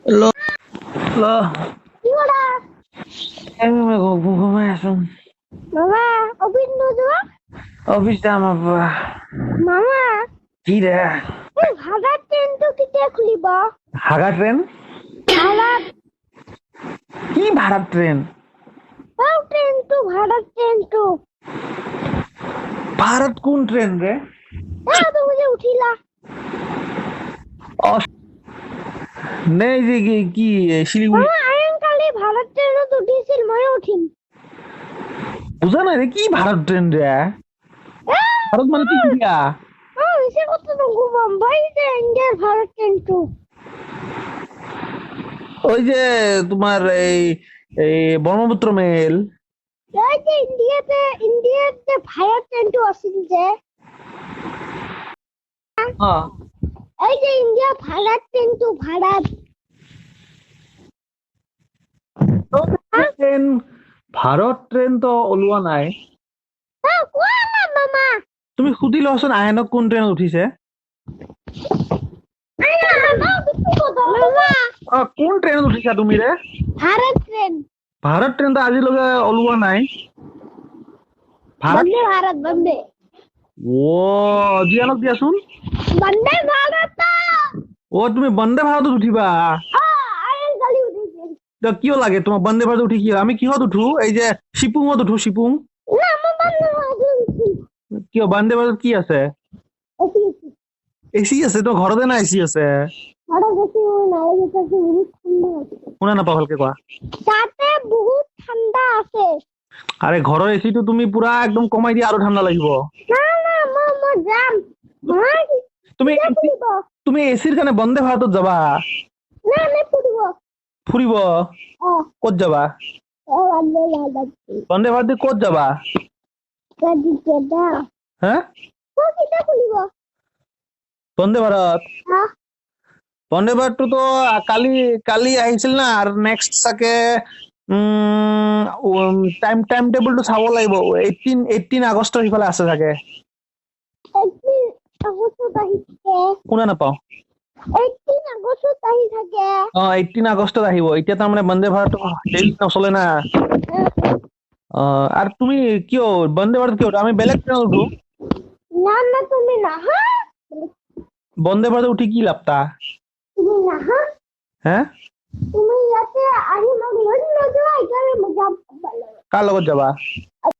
ল ল। কি কৰা? ঘুমাই আছো। মামা, অফিচ নোযোৱা? অফিচ যাম আব্বা। মামা। কি ৰে? এই ভাৰত ট্ৰেইনটো কেতিয়া খুলিব? হাগা ট্ৰেইন? ভাৰত। কি ভাৰত ট্ৰেইন? অ, ট্ৰেইনটো, ভাৰত ট্ৰেইনটো। ভাৰত কোন ট্ৰেইন ৰে? এ, তুমি যে উঠিলা। অ, নেই যে কি কি শিলিগুড়ি। মামা, আয়ন কালি ভাৰত ট্ৰেইনত উঠিছিল, ময়ো উঠিম। বুজা নাই ৰে, কি ভাৰত ট্ৰেইন ৰে? এ, ভাৰত মানে কি ইণ্ডিয়া? অ, হৈছে কথা নকো, মুম্বাই যে ইণ্ডিয়াৰ ভাৰত ট্ৰেইনটো। ওই যে তোমাৰ এই এই ব্ৰহ্মপুত্ৰ মেল। এই যে ইণ্ডিয়াত যে ভাৰত ট্ৰেইনটো আছিল যে। অ। এই যে ইণ্ডিয়া ভাৰত ট্ৰেইনটো, ভাৰত। ট্ৰেইন, ভাৰত ট্ৰেইন তো ওলোৱা নাই। অ, কোৱা না মামা। তুমি সুধি লোৱাচোন আয়নক, কোন ট্ৰেইনত উঠিছে। মামা। অ, কোন ট্ৰেইনত উঠিছা তুমি ৰে? ভাৰত ট্ৰেইন। ভাৰত ট্ৰেইন তো আজিলৈকে ওলোৱা নাই, ভাৰত। বন্দে ভাৰত, বন্দে। অ, জিয়ানক দিয়াচোন। বন্দে ভাৰত। অ, তুমি বন্দে ভাৰতত উঠিবা? অ, আয়ন কালি উঠিছিল। ত কিয় লাগে তোমাক বন্দে ভাৰত উঠি? কি আমি কিহত উঠো? এই যে শিপুঙত উঠো, শিপুং। না, মই বন্দে ভাৰত উঠিম। কিয়, বন্দে ভাৰত কি আছে? এচি আছে। এচি আছে তো ঘৰতে না এচি আছে? ঘৰত বেছি নালাগে, তাতে বহুত ঠাণ্ডা আছে। শুনা নাপাওঁ, ভালকে কোৱা। তাতে বহুত ঠাণ্ডা আছে। আৰে, ঘৰৰ এচিটো তুমি পুৰা একদম কমাই দিয়া, আৰু ঠাণ্ডা লাগিব। না না, মই যাম মই। তুমি কেতিয়া ফুৰিব? তুমি এচিৰ কাৰণে বন্দে ভাৰতত যাবা? না, নে ফুৰিব। ফুৰিব? অ। ক'ত যাবা? অ, বন্দে ভাৰত। বন্দে ভাৰত দি ক'ত যাবা? কেতিয়া হা? কেতিয়া খুলিব? বন্দে ভাৰত? হা। বন্দে ভাৰতটোতো কালি কালি আহিছিল না, আৰু নেক্সট চাগে টাইম টাইম টেবুলটো চাব লাগিব। 18 আগষ্টৰ সিফালে আছে চাগে। 18 আগষ্টত আহি থাকে। শুনা নাপাওঁ। 18 আগষ্টত আহি থাকে। অ, 18 আগষ্টত আহিব। এতিয়া তাৰমানে বন্দে ভাৰত ডেইলি নচলে না। অ, আৰু তুমি কিয় বন্দে ভাৰত কিয়, আমি বেলেগ ট্ৰেইনত উঠো। না না, তুমি নাহা। বন্দে ভাৰত উঠি কি লাভ তা? তুমি নাহা। হে? তুমি ইয়াতে আহি মোক লৈ নোযোৱা, সেইকাৰণে মই যাম। কাৰ লগত যাবা?